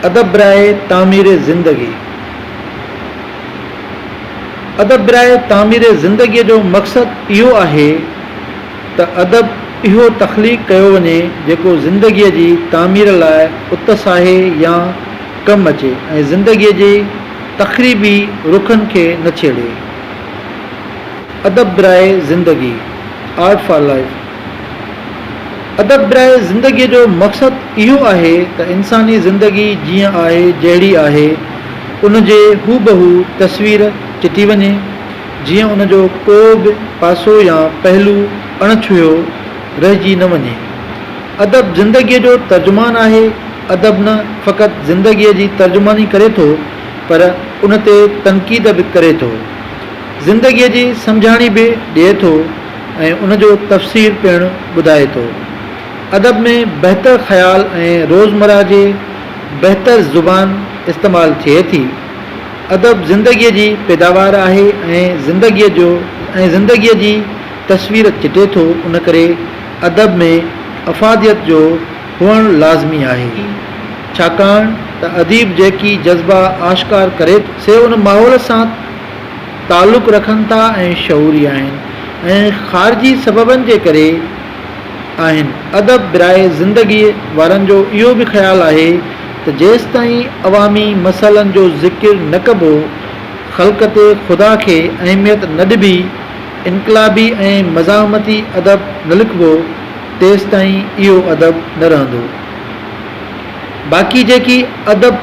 ادب براء تعمير زندگي، ادب براء تعمير زندگيء جو مقصد اهو آهي ته ادب اهو تخليق ڪيو وڃي جيڪو زندگيء جي تعمير لاء اتساهي يا ڪم اچي ۽ زندگيء جي تخريبي رخن کي نه ڇيڙي. ادب براء زندگي، Art for Life، ادب براء زندگيء جو مقصد اهو آهي ته انساني زندگي جيئن آهي جهڙي آهي ان جي هوبهو تصوير چٽي وڃي، جيئن ان جو ڪو به پاسو يا پهلو اڻ ڇهيو رهجي نه وڃي. ادب زندگيء جو ترجمان آهي. ادب نه فقط زندگيء جي ترجماني ڪري ٿو پر ان تي تنقيد به ڪري ٿو. زندگيء جي سمجهاڻي به ڏئي ٿو ۽ ان جو تفسير پڻ ٻڌائي ٿو. ادب ۾ بهتر خيال ۽ روزمره جي بهتر زبان استعمال ٿئي ٿي. ادب زندگيء جي پيداوار آهي ۽ زندگيء جو ۽ زندگيء جي تصوير چٽي ٿو ان ڪري ادب ۾ افاديت جو هئڻ لازمي آهي. ڇاڪاڻ ته اديب جيڪي جذبا آشڪار ڪري ٿو سي ان ماحول سان تعلق رکن ٿا ۽ شعوري آهن ۽ خارجي سببن جي ڪري آهن. ادب براء زندگيء وارن جو اهو به خيال آهي ته جيستائين عوامي مسئلن جو ذڪر نه ڪبو، خلقت خدا کي اهميت نه ڏبي، انقلابي ۽ مزاحمتي ادب نه لکبو، تيستائين اهو ادب نه رهندو. باقي جيڪي ادب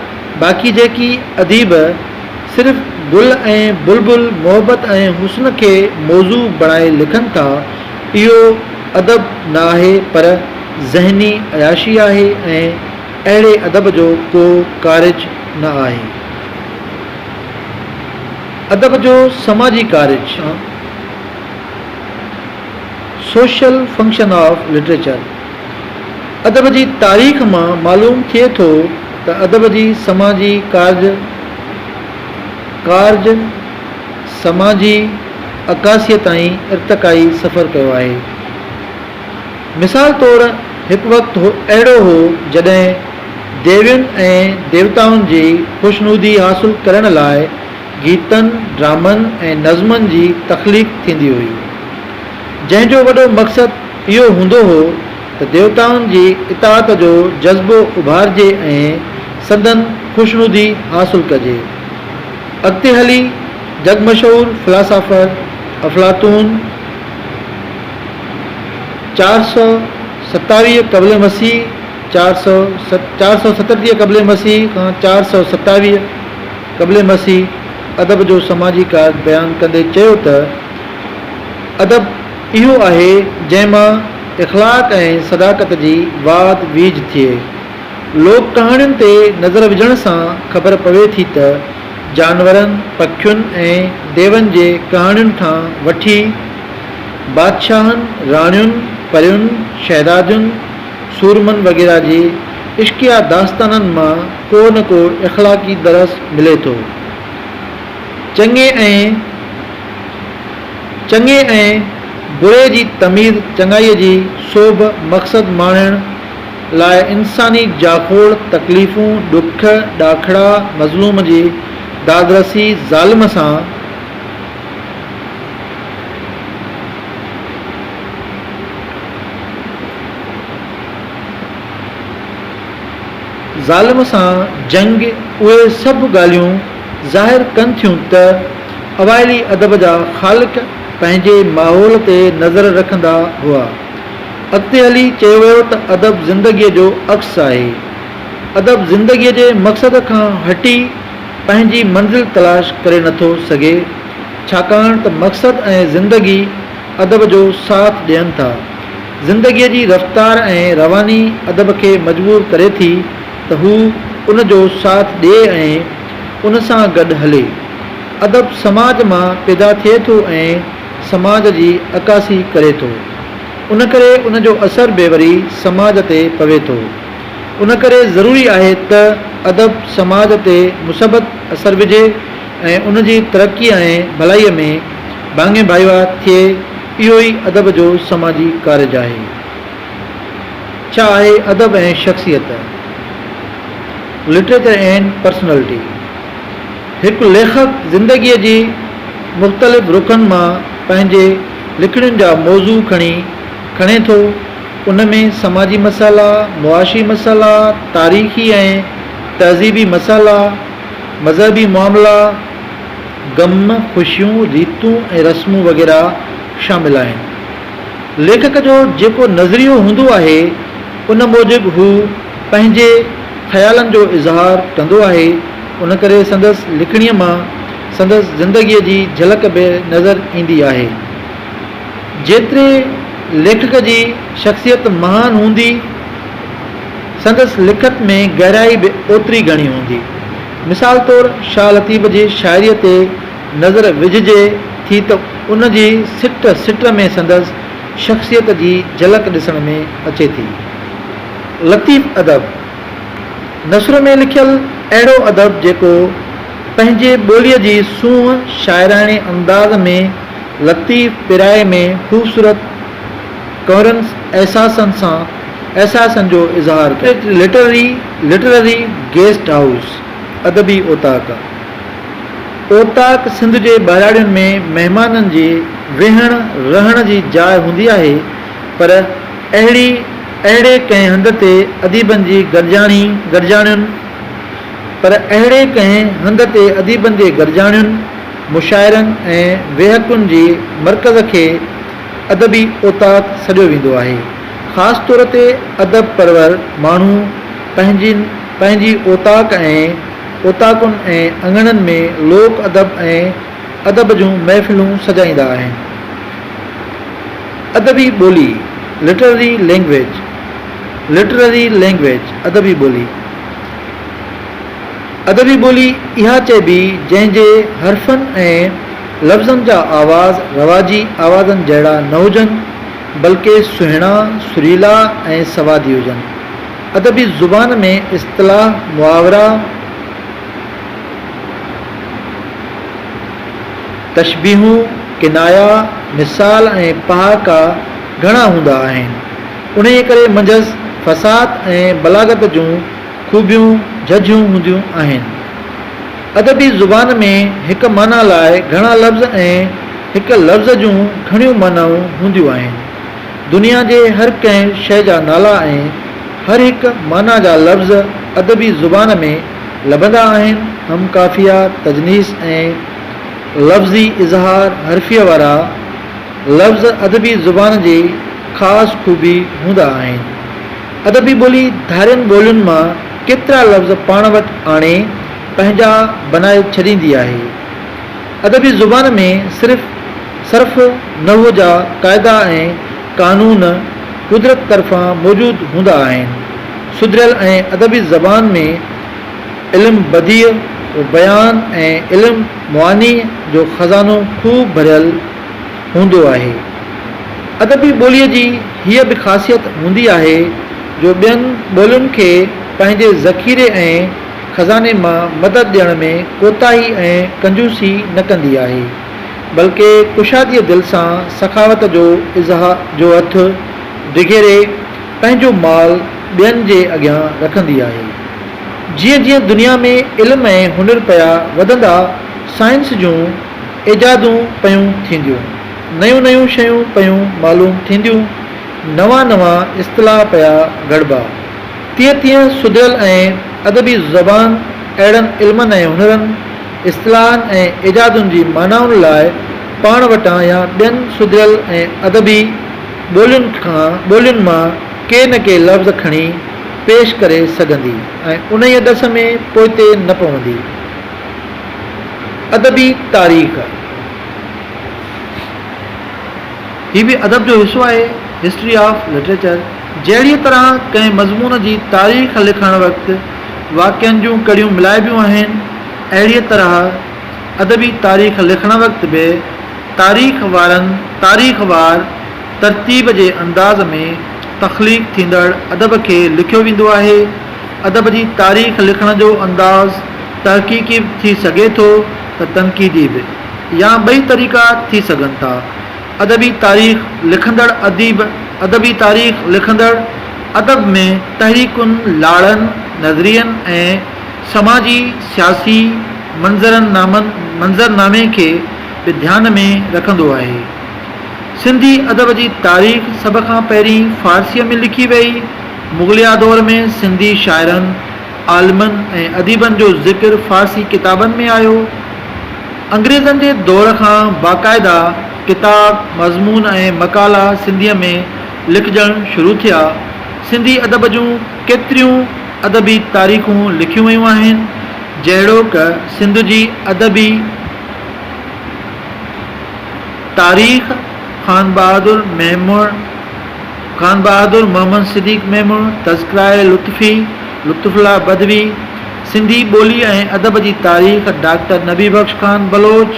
باقي جيڪي اديب صرف گل ۽ بلبل، محبت ۽ حسن کي موضوع بڻائي لکن ٿا، اهو ادب نه آهي پر ذهني عياشي آهي ۽ اهڙي ادب جو ڪو ڪارج نه آهي. ادب جو سماجي ڪارج، Social Function of Literature، ادب جي تاريخ مان معلوم ٿئي ٿو ته ادب جي سماجي ڪارج ڪارج سماجي عڪاسيء تائين ارتقائي سفر ڪيو آهي. مثال طور هڪ وقت اهڙو هو جڏهن ديوين ۽ ديوتائن جي خوشنودي حاصل ڪرڻ لاء گيتن، ڊرامن ۽ نظمن جي تخليق ٿيندي هئي. جنهن جو وڏو مقصد اهو هوندو هو ته ديوتائن جي اطاعت جو جذبو اڀارجي ۽ سندن خوشنودي حاصل ڪجي. اڳتي هلي جڳ مشهور فلاسافر افلاطون 427 قبل مسيح، 437 قبل مسيح کان 427 قبل مسيح، ادب جو سماجي ڪارج بيان ڪندي چيو ته، ادب اهو آهي جنهن مان اخلاق ۽ صداقت جي واڌ ويجهه ٿئي. لوڪ ڪهاڻين تي نظر وجهڻ سان خبر پوي ٿي ته جانورن، پکين ۽ ديون جي ڪهاڻين کان وٺي بادشاهن، راڻين، پرين، شهزادين، سورمن وغيره جي عشقيه داستانن مان ڪو نه ڪو اخلاقي درس ملي ٿو. چڱي ۽ چڱي ۽ بري جي تميز چڱائيء جي سوڀ مقصد ماڻڻ لاء انساني جاکوڙ، تڪليفون، ڏک، ڏاکڙا، مظلوم جي دادرسي، ظالم سان. ظالم سان جنگ اهي سڀ ڳالهيون ظاهر ڪن ٿيون ته اوائلي ادب جا خالق پنهنجي ماحول تي نظر رکندا هئا. اڳتي هلي چيو ويو ته ادب زندگيء جو عڪس آهي. ادب زندگيء جي مقصد کان هٽي پنهنجي منزل تلاش ڪري نٿو سگهي، ڇاڪاڻ ته مقصد ۽ زندگي ادب جو ساٿ ڏين ٿا. زندگيء جي رفتار ۽ رواني ادب کي مجبور ڪري ٿي ته هو ان جو ساٿ ڏئي ۽ ان سان گڏ هلي. ادب سماج مان پيدا ٿئي ٿو ۽ سماج جي عڪاسي ڪري ٿو. ان ڪري ان جو اثر به وري سماج تي پوي ٿو. ان ڪري ضروري آهي ته ادب سماج تي مثبت اثر وجهي ۽ ان جي ترقيء ۽ ڀلائيء ۾ ڀاڱي ڀائيوار ٿئي، اهو ئي ادب جو سماجي ڪارج آهي. ڇا آهي ادب ۽ شخصيت؟ Literature and Personality، هڪ ليکڪ زندگيء جي مختلف رخن مان پنهنجي لکڻين جا موضوع کڻي کڻي ٿو. ان ۾ سماجي مسئلا، معاشي مسئلا، تاريخي ۽ تهذيبي مسئلا، مذهبي معاملا، غم، خوشيون، ريتون ۽ رسمون وغيره شامل آهن. ليکڪ جو جيڪو نظريو هوندو آهي، ان موجب هو پنهنجي خيالن جو اظهار ڪندو آهي، ان ڪري سندس لکڻيء مان سندس زندگيء جي جهلڪ به نظر ايندي آهي. جيتري ليکڪ جي شخصيت مهان هوندي، سندس لکت ۾ گهرائي به اوتري گهڻي هوندي. مثال طور شاهه لطيف جي شاعريء تي نظر وجهجي ٿي ته ان جي سٽ سٽ ۾ سندس شخصيت جي جهلڪ ڏسڻ ۾ اچي ٿي. لطيف ادب، نثر ۾ لکيل اهڙو ادب جيڪو پنهنجي ٻوليء جي سونهن شاعراڻي انداز ۾ لطيف پيرائي ۾ خوبصورت ڪنورن احساسن سان احساسن جو اظهار ڪري. لٽرري، Literary Guest House، ادبي اوطاق، اوطاق سنڌ جي ٻهراڙين ۾ مهمانن جي ويهڻ رهڻ جي جاء هوندي آهي، پر اهڙي اهڙي ڪنهن هنڌ تي اديبن جي گڏجاڻي گڏجاڻين پر اهڙي ڪنهن هنڌ تي اديبن جي گڏجاڻين، مشاعرن ۽ ويهڪن جي مرڪز کي ادبي اوطاق سڏيو ويندو آهي. خاص طور تي ادب پرور ماڻهو پنهنجين پنهنجي اوطاق ۽ اوطاقن ۽ اڱڻن ۾ لوڪ ادب ۽ ادب جون محفلون سجائيندا آهن. ادبي ٻولي، Literary Language، Literary Language، ادبي ٻولي، ادبي ٻولي اها چئبي جنهن جي حرفن ۽ لفظن جا آواز رواجي آوازن جهڙا نه هجن، بلڪه سهڻا، سريلا ۽ سوادي هجن. ادبي زبان ۾ اصطلاح، محاورا، تشبيهون، ڪنايا، مثال ۽ پهاڪا گهڻا هوندا آهن. انهيء ڪري منجهس فصاحت ۽ بلاغت جون خوبيون جهجهيون هونديون آهن. ادبي زبان ۾ هڪ معنيٰ لاء گهڻا لفظ ۽ هڪ لفظ جون گهڻيون معنائون هونديون آهن. دنيا جي هر ڪنهن شيء جا نالا ۽ هر هڪ معنيٰ جا لفظ ادبي زبان ۾ لڀندا آهن. هم قافيه، تجنيس ۽ لفظي اظهار حرفيء وارا لفظ ادبي زبان جي خاص خوبي هوندا آهن. ادبي ٻولي ڌارين ٻولين مان ڪيترا لفظ پاڻ وٽ آڻي پنهنجا بنائي ڇڏيندي آهي. ادبي زبان ۾ صرف صرف نحو جا قاعدا ۽ قانون قدرت طرفان موجود هوندا آهن. سڌريل ۽ ادبي زبان ۾ علم بديع و بيان ۽ علم معاني جو خزانو خوب ڀريل هوندو آهي. ادبي ٻوليء جي هيء به خاصيت هوندي آهي جو ٻين ٻولين کي پنهنجي ذخيري ۽ خزاني مان مدد ڏيڻ ۾ ڪوتاهي ۽ ڪنجوسي نه ڪندي آهي، بلڪه ڪشاديء دل سان سخاوت جو جو هٿ ڊگهيري پنهنجو مال ٻين جي اڳيان رکندي آهي. جيئن جيئن دنيا ۾ علم ۽ هنر پيا وڌندا، سائنس جون ايجادون پيون ٿينديون، نيون نيون شيون پيون معلوم ٿينديون، نوان نوان اصطلاح پيا گهڙبا، تيئن تيئن سڌريل ۽ ادبي زبان اهڙن علمن ۽ هنرن، اصطلاحن ۽ ايجادن جي معنائن لاء پاڻ وٽان يا ٻين سڌريل ۽ ادبي ٻولين کان ٻولين مان ڪي نه ڪي لفظ کڻي پيش ڪري سگهندي ۽ انهيء ڏس ۾ پوئتي نه پوندي. ادبي تاريخ، هي به ادب جو حصو آهي، History of Literature، جهڙيء طرح ڪنهن مضمون جي تاريخ لکڻ وقت واقعن جون ڪڙيون ملائبيون آهن، اهڙيء طرح ادبي تاريخ لکڻ وقت به تاريخ وارن تاريخ وار ترتيب جي انداز ۾ تخليق ٿيندڙ ادب کي لکيو ويندو آهي. ادب جي تاريخ لکڻ جو انداز تحقيقي به ٿي سگهي ٿو ته تنقيدي به، يا ٻئي طريقا ٿي سگهن ٿا. ادبي تاريخ لکندڙ اديب ادبي تاريخ لکندڙ ادب ۾ تحريڪن، لاڙن، نظرين ۽. سماجي سياسي منظرنامن منظرنامي کي به ڌيان ۾ رکندو آهي. سنڌي ادب جي تاريخ سڀ کان پهرين فارسيء ۾ لکي ويئي. مغليه دور ۾ سنڌي شاعرن، عالمن ۽ اديبن جو ذڪر فارسي ڪتابن ۾ آيو. انگريزن جي دور کان باقاعده ڪتاب، مضمون ۽ مقالا سنڌيء ۾ لکجڻ شروع ٿيا. سنڌي ادب جون ڪيتريون ادبي تاريخون لکيون ويون آهن، جهڙوڪ، سنڌ جي ادبي تاريخ، خانبهادر ميمڻ، خانبهادر محمد صديق ميمڻ، تذڪرهء لطفي، لطف الله بدوي، سنڌي ٻولي ۽ ادب جي تاريخ، ڊاڪٽر نبي بخش خان بلوچ،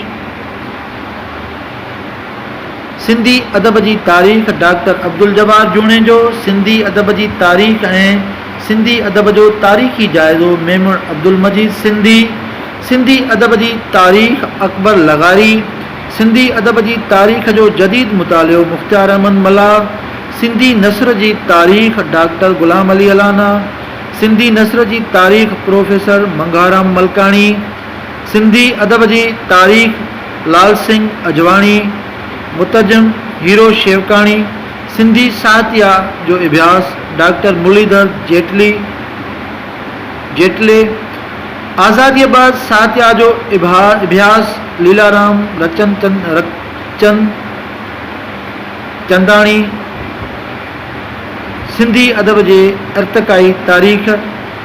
سنڌي ادب جي تاريخ، ڊاڪٽر عبدالجبار جوڻيجو، سنڌي ادب جي تاريخ ۽ سنڌي ادب جو تاريخي جائزو، ميمڻ عبدالمجيد سنڌي، سنڌي ادب جي تاريخ، اڪبر لغاري، سنڌي ادب جي تاريخ جو جديد مطالعو، مختيار احمد ملاح، سنڌي نثر جي تاريخ، ڊاڪٽر غلام علي الانا، سنڌي نثر جي تاريخ، پروفيسر منگهارام ملڪاڻي، سنڌي ادب جي تاريخ، لال سنگهه اجواڻي، مترجم، هيرو شيوڪاڻي، سنڌي ساهتيه جو اڀياس، ڊاڪٽر مرليڌر جيٽلي، جيٽلي، آزاديء بعد ساهتيه جو اڀياس، ليلارام رتچند چنداڻي، سنڌي ادب جي ارتقائي تاريخ،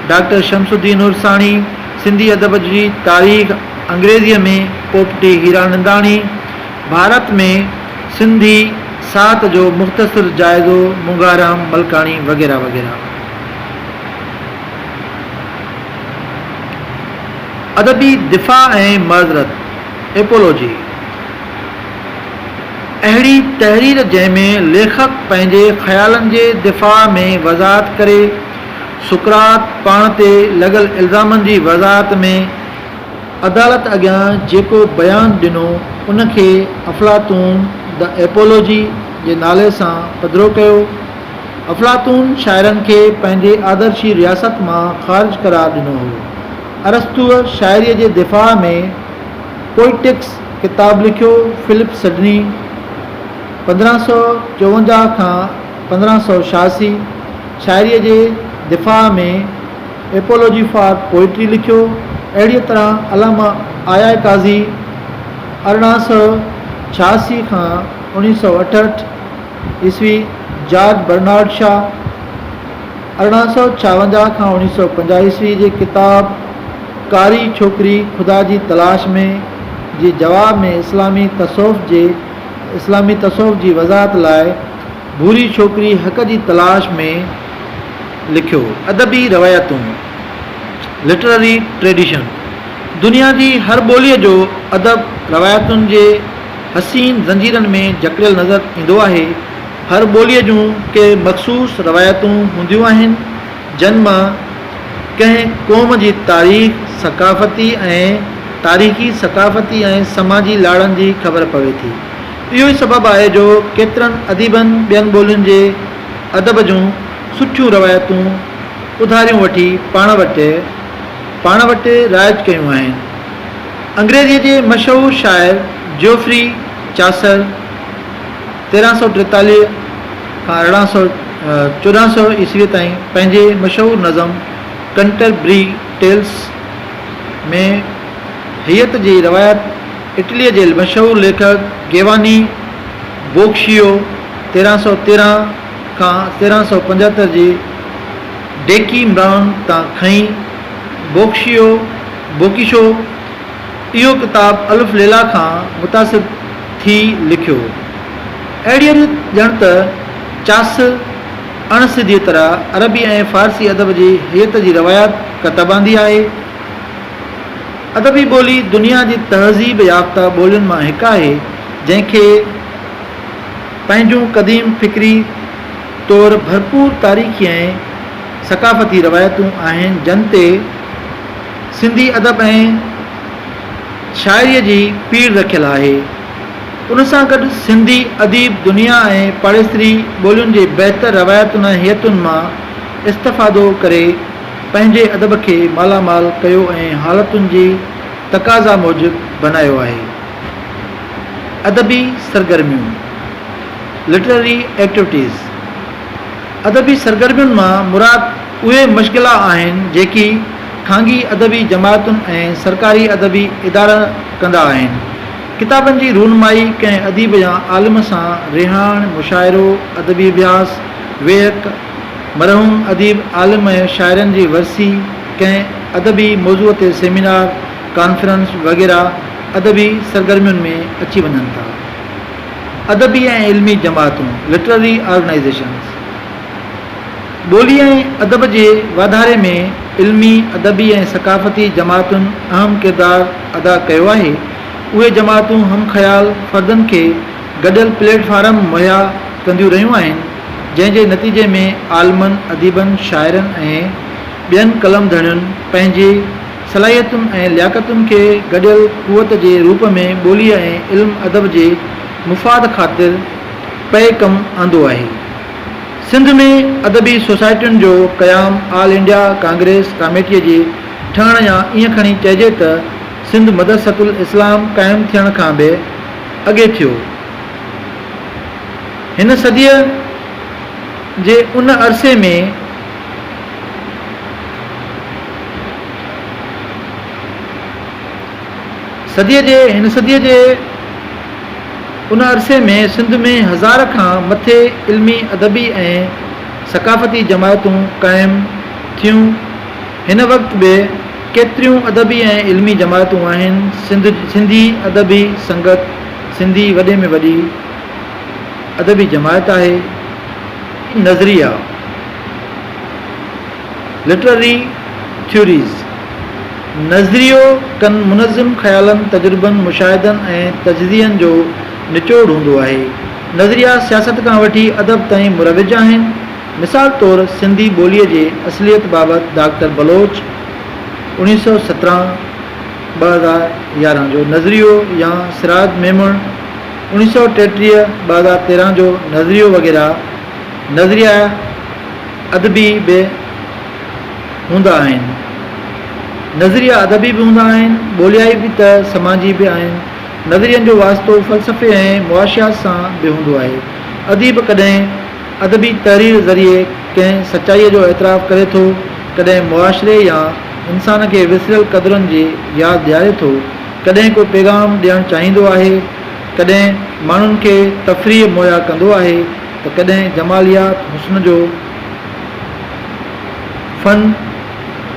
ڊاڪٽر شمس الدين عرساڻي، سنڌي ادب جي تاريخ، انگريزيء ۾ پوپٽي هيراننداڻي، ڀارت ۾ سنڌي ساهت جو مختصر جائزو، منگهارام ملڪاڻي وغيره وغيره. ادبي دفاع ۽ معذرت، Apology، اهڙي تحرير جنهن ۾ ليکڪ پنهنجي خيالن جي دفاع ۾ وضاحت ڪري، سقراط پاڻ تي لڳل الزامن جي وضاحت ۾ عدالت اڳيان جيڪو بيان ڏنو ان کي افلاطون The Apology جي نالي سان پڌرو ڪيو. افلاطون شاعرن کي پنهنجي آدرشي رياست مان خارج قرار ڏنو هو. ارسطوء شاعريء جي دفاع ۾ پوئٽڪس ڪتاب لکيو. فلپ سڊني، 1554 کان 1586، شاعريء جي دفاع ۾ ايپولوجي فار پوئٽري لکيو. اهڙيء طرح علامه آء آء قاضي، 1886 کان 1968، عيسوي، جارج برنارڊ شا، 1856 کان 1950 عيسوي، جي ڪتاب ڪاري ڇوڪري خدا جي تلاش ۾ جي جواب ۾ اسلامي تصوف جي اسلامي تصوف جي وضاحت لاء ڀوري ڇوڪري حق جي تلاش ۾ لکيو. ادبي روايتون، Literary Tradition، دنيا جي هر ٻوليء جو ادب روايتن جي حسين زنجيرن ۾ جڪڙيل نظر ايندو آهي. هر ٻوليء جون ڪي مخصوص روايتون هونديون آهن، جن مان ڪنهن قوم جي تاريخ، ثقافتي ۽ تاريخي، ثقافتي ۽ سماجي لاڙن جي خبر پوي ٿي. اهو ئي سبب آهي جو ڪيترن اديبن ٻين ٻولين جي ادب جون سٺيون روايتون اڌاريون وٺي پاڻ وٽ پاڻ وٽ رائج ڪيون آهن. انگريزيء جي مشهور شاعر جيوفري چاسر 1343 کان 1400 عيسويء تائين پنهنجي مشهور نظم ڪنٽربري ٽيلس ۾ هيئت جي روايت اٽليء جي مشهور ليکڪ گيواني بوڪشيو 1313 کان 1375 جي ڊيڪي مران تان کنئي. بوڪشيو، Bocchiccio، اهو ڪتاب الف ليليٰ کان متاثر ٿي لکيو. اهڙيء ريت ڄڻ ته چاسر اڻ سڌيء طرح عربي ۽ فارسي ادب جي هيئت جي روايت ڪتب آندي آهي. ادبي ٻولي دنيا جي تهذيب يافته ٻولين مان هڪ آهي، جنهن کي پنهنجون قديم فڪري طور ڀرپور تاريخي ۽ ثقافتي روايتون آهن جن تي سنڌي ادب ۽ شاعريء جي پيڙهه رکيل آهي. ان سان گڏ سنڌي اديب دنيا ۽ پاڙيسري ٻولين جي بهتر روايتن ۽ هيئتن مان استفادو ڪري پنهنجي ادب کي مالا مال ڪيو ۽ حالتن جي تقاضا موجب بنايو آهي. ادبي سرگرميون، Literary Activities، ادبي سرگرمين مان مراد اهي مشغلا آهن جيڪي خانگي ادبي جماعتن ۽ سرڪاري ادبي ادارا ڪندا آهن. ڪتابن جي رونمائي، ڪنهن اديب يا عالم سان رهاڻ، مشاعرو، ادبي اڀياس، ويهڪ، مرحوم اديب، عالم ۽ شاعرن جي ورسي، ڪنهن ادبي موضوع تي سيمينار، ڪانفرنس وغيره ادبي سرگرمين ۾ اچي وڃن ٿا. ادبي ۽ علمي جماعتون، Literary Organizations، ٻولي ۽ ادب جي واڌاري ۾ علمي، ادبي ۽ ثقافتي جماعتن اهم ڪردار ادا ڪيو آهي. اهي جماعتون هم خيال فردن کي گڏيل پليٽ فارم مهيا ڪنديون رهيون آهن، جنهن جي نتيجي ۾ عالمن، اديبن، شاعرن ۽ ٻين قلم ڌڻين پنهنجي صلاحيتن ۽ لياقتن کي گڏيل قوت جي روپ ۾ ٻوليء ۽ علم ادب جي مفاد خاطر پئي ڪم آندو آهي. سنڌ ۾ ادبي سوسائٽين جو قيام آل انڊيا ڪانگريس ڪاميٽيء جي ٺهڻ يا ائين کڻي چئجي ته سنڌ مدرسة الاسلام قائم ٿيڻ کان به اڳي ٿيو. هن صديء جي ان عرصي ۾. صديء جي هن صديء جي ان عرصي ۾ سنڌ ۾ هزار کان مٿي علمي، ادبي ۽ ثقافتي جماعتون قائم ٿيون. هن وقت به ڪيتريون ادبي ۽ علمي جماعتون آهن. سنڌ سنڌي ادبي سنگت سنڌي وڏي ۾ وڏي ادبي جماعت آهي. نظريا، Literary Theories، نظريو ڪن منظم خيالن، تجربن، مشاهدن ۽ تجزين جو نچوڙ هوندو آهي. نظريا سياست کان وٺي ادب تائين مروج آهن. مثال طور سنڌي ٻوليء جي اصليت بابت ڊاڪٽر بلوچ 1917، 2011 جو نظريو يا سراج ميمڻ 1933، 2013 جو نظريو وغيره نظريا ادبي به هوندا آهن. نظريا ادبي به هوندا آهن، ٻوليائي به ته سماجي به آهن. نظرين جو واسطو فلسفي ۽ معاشيات سان به هوندو آهي. اديب ڪڏهن ادبي تحرير ذريعي ڪنهن سچائيء جو اعتراف ڪري ٿو، ڪڏهن معاشري يا انسان کي وسريل قدرن جي ياد ڏياري ٿو، ڪڏهن ڪو پيغام ڏيڻ چاهيندو آهي، ڪڏهن ماڻهن کي تفريح مهيا ڪندو آهي ته ڪڏهن جماليات حسن جو فن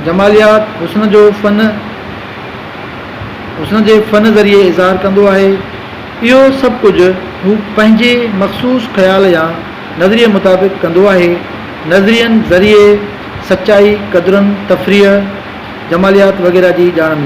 جماليات حسن جو فن حسن جي فن ذريعي اظهار ڪندو آهي. اهو سڀ ڪجهه هو پنهنجي مخصوص خيال يا نظريي مطابق ڪندو آهي. نظرين ذريعي سچائي، قدرن، تفريح، جماليات وغيره جي ڄاڻ ملي.